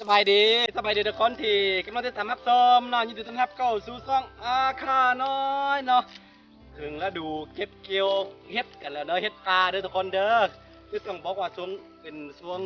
ສະບາຍດີ ສະບາຍດີທຸກຄົນທີ່ກຳລັງຕິດຕາມຮັບຊົມເນາະ. ຍິນດີຕ້ອນຮັບເຂົ້າສູ່ຊ່ອງອາຄານ້ອຍເນາະ. ເຖິງລະດູເກັບກ່ຽວເຫັດກັນແລ້ວເນາະ, ເຫັດປ່າເດີທຸກຄົນເດີ. ຄືຕ້ອງບອກວ່າຊ່ວງ ເປັນຊ່ວງ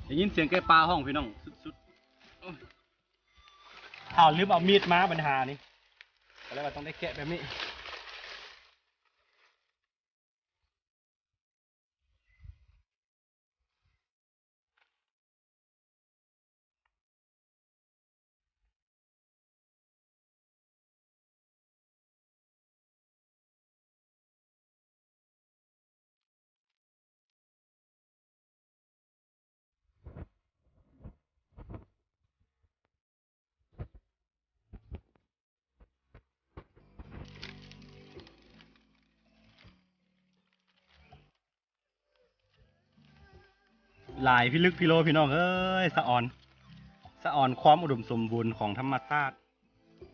ໄດ້ຍິນສຽງໄກ່ປ່າຮ້ອງພີ່ນ້ອງ ສຸດໆ ໂອ້ຍ ເຮົາລືມເອົາມີດມາບັນຫານີ້ ກໍເລີຍວ່າຕ້ອງໄດ້ແກະແບບນີ້. ຫຼາຍພິລຶກພິໂລ ພີ່ນ້ອງເອີຍ ສະອອນ ສະອອນຄວາມອຸດົມສົມບູນຂອງທຳມະຊາດ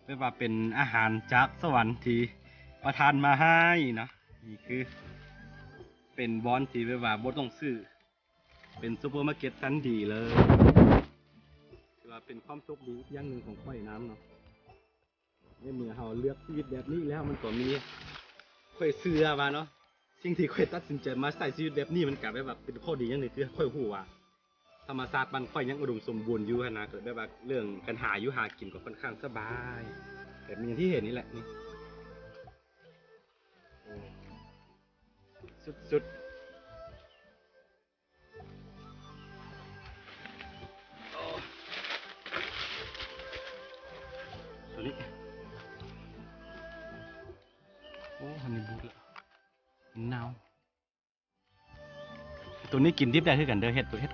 ແບບວ່າເປັນອາຫານຈາກສະຫວັນທີ່ປະທານມາໃຫ້ນະ. ນີ້ຄືເປັນບ່ອນທີ່ແບບວ່າບໍ່ຕ້ອງຊື້ ເປັນຊຸບເປີມາເກັດຊັ້ນດີເລີຍ ຖືວ່າເປັນຄວາມໂຊກດີອີກຢ່າງໜຶ່ງຂອງຂ້ອຍນຳເນາະ. ໃນເມື່ອເຮົາເລືອກຊີວິດແບບນີ້ແລ້ວ ມັນກໍມີ ຂ້ອຍເຊື່ອວ່າເນາະ ສິ່ງທີ່ຂ້ອຍຕັດສິນໃຈມາໃຊ້ຊີວິດແບບນີ້ ມັນກະແບບວ່າເປັນຂໍ້ດີຢ່າງໜຶ່ງ ຄືຂ້ອຍຮູ້ວ່າທຳມະຊາດບ້ານຂ້ອຍຍັງອຸດົມສົມບູນຢູ່ຫັ້ນນະ ກໍແບບວ່າເລື່ອງການຫາຢູ່ຫາກິນກໍຄ່ອນຂ້າງສະບາຍ ແບບຢ່າງທີ່ເຫັນນີ້ແຫຼະ ນີ້ ໂອ້ ສຸດໆ. ໂຕນີ້ ໂອ້ ອັນນີ້ບູດລະ ໜາວ. ໂຕນີ້ກິນດິບໄດ້ຄືກັນເດີ ເຫັດ ໂຕເຫັດ.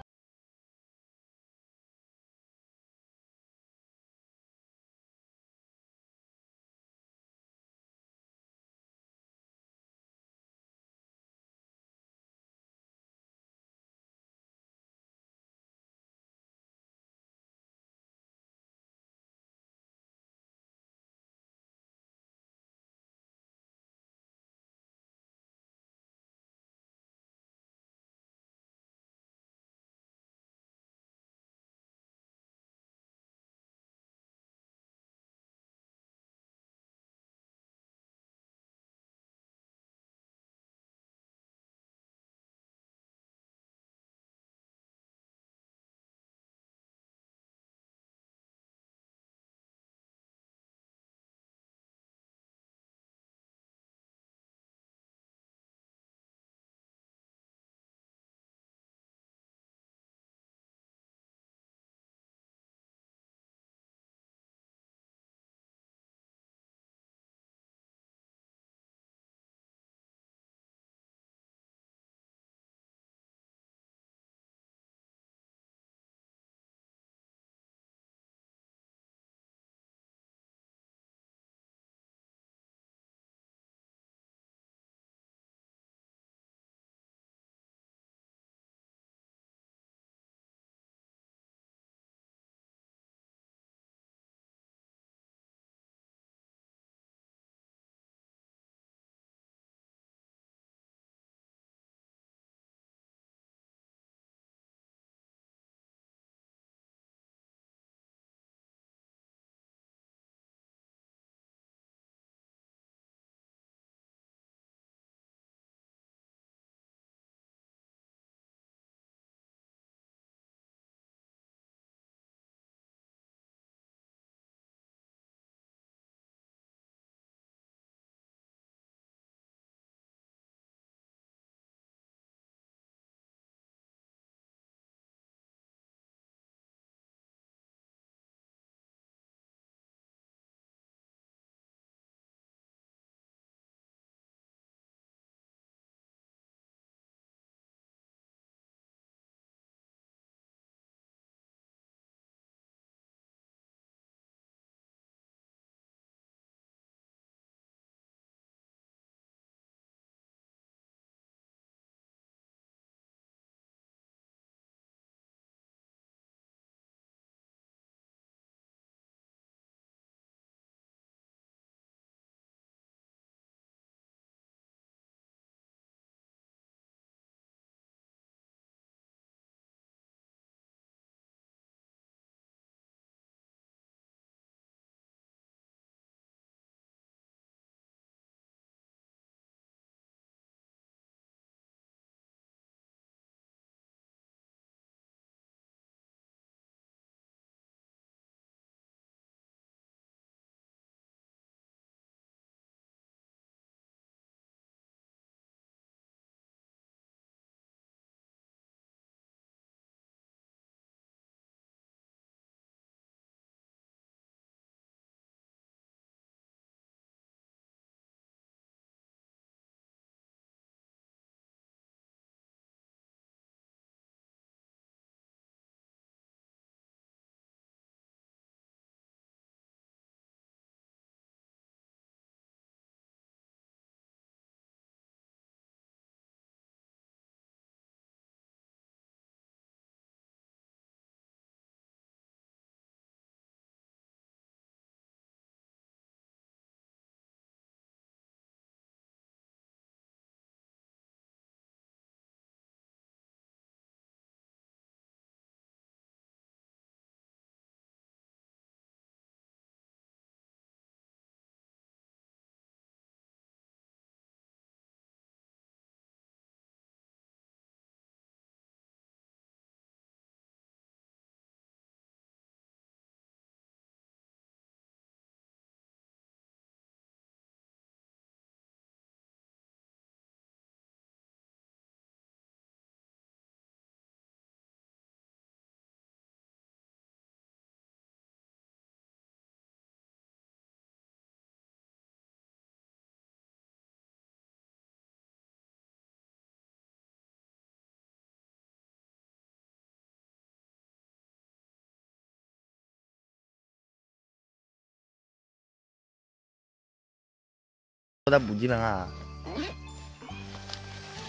Ora buji na.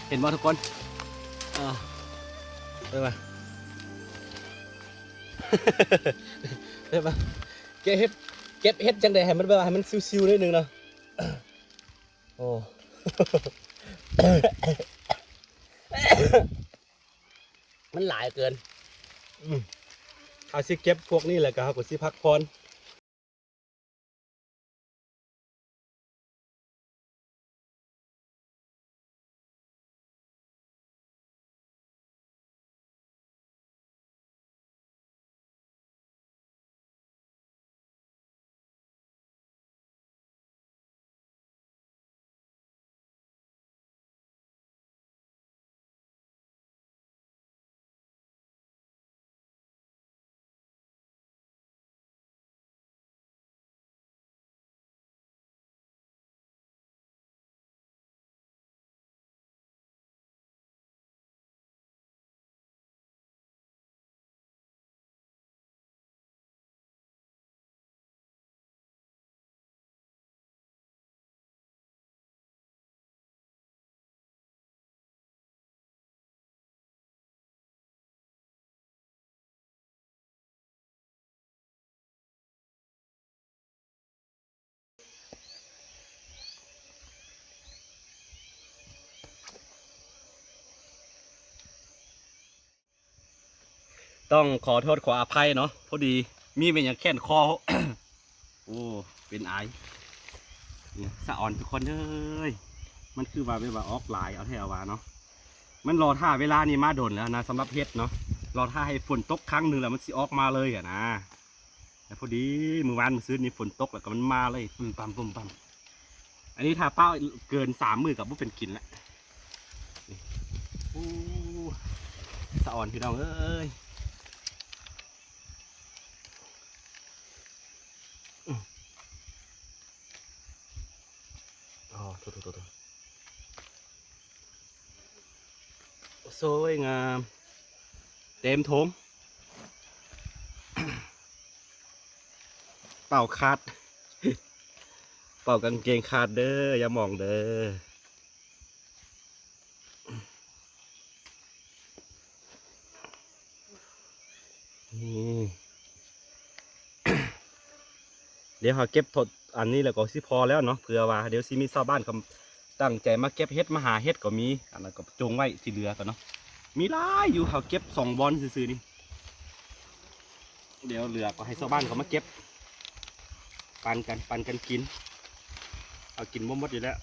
ເຫັນບໍ່ທຸກຄົນ? ເອີ ເຫັນບໍ່? ເຫັນບໍ່? ເກັບເຫັດ ເກັບເຫັດຈັ່ງໃດໃຫ້ມັນແບບວ່າໃຫ້ມັນຊິວໆໜ້ອຍໜຶ່ງເນາະ. ໂອ້ ມັນຫຼາຍເກີນ. ອືມ ເຮົາຊິເກັບພວກນີ້ແລ້ວກໍເຮົາກໍຊິພັກຜ່ອນ. ຕ້ອງຂໍໂທດຂໍອະໄພເນາະ ພໍດີມີແມ່ນຫຍັງແຂນຄໍ ໂອ້ ເປັນອາຍ ນີ້ສະອອນທຸກຄົນເອີຍ ມັນຄືວ່າແບບວ່າອອກຫຼາຍ ເອົາແທ້ເອົາວ່າເນາະ ມັນລໍຖ້າເວລານີ້ມາດົນແລ້ວນະ ສຳລັບເຫັດເນາະ ລໍຖ້າໃຫ້ຝົນຕົກຄັ້ງໜຶ່ງແລ້ວມັນຊິອອກມາເລີຍຫັ້ນນະ. ແລ້ວພໍດີມື້ວານມື້ຊືນນີ້ຝົນຕົກ ແລ້ວກໍມັນມາເລີຍ ປຶ້ມປ້ຳ ປຶ້ມປ້ຳ. ອັນນີ້ຖ້າປ້າເກີນສາມມື້ກໍບໍ່ເປັນກິນລະ. ນີ້ ໂອ້ ສະອອນພີ່ນ້ອງເອີຍ. ອໍ ໂທ້ໆໆໆ. ສວຍງາມ ເຕັມຖົງ ເປົາຂາດ ເປົາກາງເກງຂາດເດີ້ ຢ່າມອງເດີ້. ນີ້ ດຽວເຮົາເກັບທອດອັນນີ້ແລ້ວກໍຊິພໍແລ້ວເນາະ ເພື່ອວ່າດຽວຊິມີຊາວບ້ານເຂົາຕັ້ງໃຈມາເກັບເຫັດ ມາຫາເຫັດກໍມີ ອັນນັ້ນກໍຈົ່ງໄວ້ທີ່ເຫຼືອກ່ອນເນາະ ມີຫຼາຍຢູ່ ເຮົາເກັບສອງບ່ອນຊື່ໆນີ້ ດຽວເຫຼືອກໍໃຫ້ຊາວບ້ານເຂົາມາເກັບ ປັນກັນ ປັນກັນກິນ ເຮົາກິນບໍ່ໝົດຢູ່ແລ້ວ.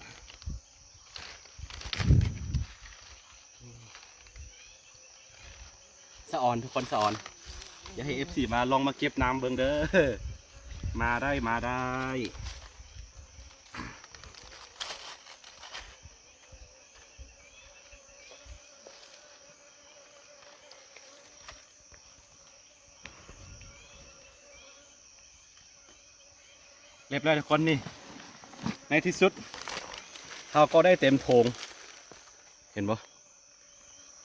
ສະອອນ ທຸກຄົນ ສະອອນ ຢາກໃຫ້ເອັຟຊີມາ ລອງມາເກັບນຳເບິ່ງເດີ້ ມາໄດ້ ມາໄດ້. ຮຽບຮ້ອຍທຸກຄົນ ນີ້ ໃນທີ່ສຸດເຮົາກໍໄດ້ເຕັມຖົງ ເຫັນບໍ່?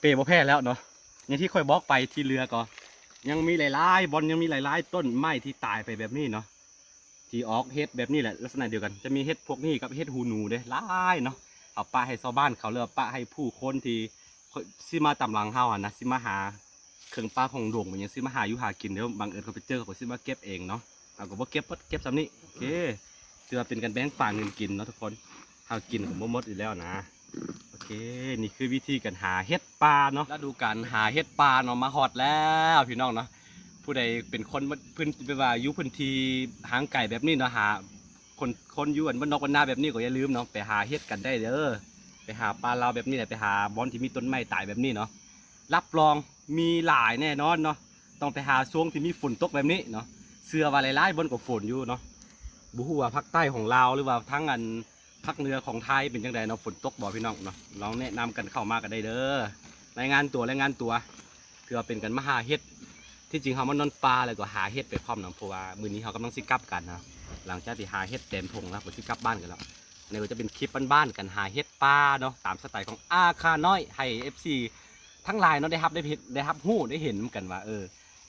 ເປ້ບໍ່ແພ້ແລ້ວເນາະ ຢ່າງທີ່ຂ້ອຍບອກໄປ ທີ່ເຫຼືອກໍຍັງມີຫຼາຍໆບ່ອນ ຍັງມີຫຼາຍໆຕົ້ນໄມ້ທີ່ຕາຍໄປແບບນີ້ເນາະ ທີ່ອອກເຫັດແບບນີ້ແຫຼະ ລັກສະນະດຽວກັນ ຈະມີເຫັດພວກນີ້ກັບເຫັດຫູໜູເດ້ ຫຼາຍເນາະ ເອົາປະໃຫ້ຊາວບ້ານເຂົາ ຫຼືວ່າປະໃຫ້ຜູ້ຄົນທີ່ຊິມາຕາມຫຼັງເຮົາຫັ້ນນະ ຊິມາຫາເຄື່ອງປ່າຂອງດົງ ມັນຍັງຊິມາຫາຢູ່ຫາກິນ ດຽວບັງເອີນເຂົາໄປເຈີ ເຂົາກໍຊິມາເກັບເອງເນາະ ເຮົາກໍບໍ່ເກັບ ເກັບສ່ຳນີ້ ໂອເຄ ຖືວ່າເປັນການແບ່ງປັນກັນກິນເນາະທຸກຄົນ ເຮົາກິນກໍບໍ່ໝົດຢູ່ແລ້ວນະ. ໂອເຄ ນີ້ຄືວິທີການຫາເຫັດປ່າເນາະ ລະດູການຫາເຫັດປ່າເນາະ ມາຮອດແລ້ວພີ່ນ້ອງເນາະ ຜູ້ໃດເປັນຄົນພື້ນ ແບບວ່າຢູ່ພື້ນທີ່ຫ່າງໄກແບບນີ້ເນາະ ຫາ ຄົນ ຄົນຢູ່ອັນບ້ານນອກບ້ານນາແບບນີ້ກໍຢ່າລືມເນາະ ໄປຫາເຫັດກັນໄດ້ເດີ້ ໄປຫາປ່າລາວແບບນີ້ແຫຼະ ໄປຫາບ່ອນທີ່ມີຕົ້ນໄມ້ຕາຍແບບນີ້ເນາະ ຮັບຮອງມີຫຼາຍແນ່ນອນເນາະ ຕ້ອງໄປຫາຊ່ວງທີ່ມີຝົນຕົກແບບນີ້ເນາະ ເຊື່ອວ່າຫຼາຍໆບ່ອນກໍຝົນຢູ່ເນາະ ບໍ່ຮູ້ວ່າພາກໃຕ້ຂອງລາວ ຫຼືວ່າທາງອັນ ພາກເໜືອຂອງໄທເປັນຈັ່ງໃດເນາະ ຝົນຕົກບໍ່ພີ່ນ້ອງເນາະ ລອງແນະນຳກັນເຂົ້າມາກໍໄດ້ເດີ້ ລາຍງານຕົວ ລາຍງານຕົວ ເພື່ອເປັນການມາຫາເຫັດ ທີ່ຈິງເຮົາມານອນປ່າແລ້ວກໍຫາເຫັດໄປພ້ອມເນາະ ເພາະວ່າມື້ນີ້ເຮົາກຳລັງຊິກັບກັນເນາະ ຫຼັງຈາກທີ່ຫາເຫັດເຕັມຖົງແລ້ວ ກໍຊິກັບບ້ານກັນແລ້ວ ອັນນີ້ກໍຈະເປັນຄລິບບ້ານໆ ການຫາເຫັດປ່າເນາະ ຕາມສະໄຕຂອງອາຄານ້ອຍ ໃຫ້ເອັຟຊີທັງຫຼາຍເນາະ ໄດ້ຮັບ ໄດ້ເຫັນ ໄດ້ຮັບຮູ້ ໄດ້ເຫັນນຳກັນວ່າ ເອີ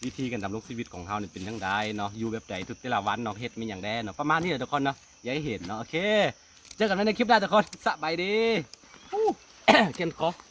ວິທີການດຳລົງຊີວິດຂອງເຮົານີ້ເປັນຈັ່ງໃດເນາະ ຢູ່ແບບໃດ ທຸກແຕ່ລະວັນເນາະ ເຮັດມີຫຍັງແດ່ເນາະ ປະມານນີ້ແຫຼະທຸກຄົນເນາະ ຢາກໃຫ້ເຫັນເນາະ ໂອເຄ ເຈີກັນໃໝ່ໃນຄລິບໜ້າທຸກຄົນ ສະບາຍດີ. ໂອ້ ແກ່ນຄໍ.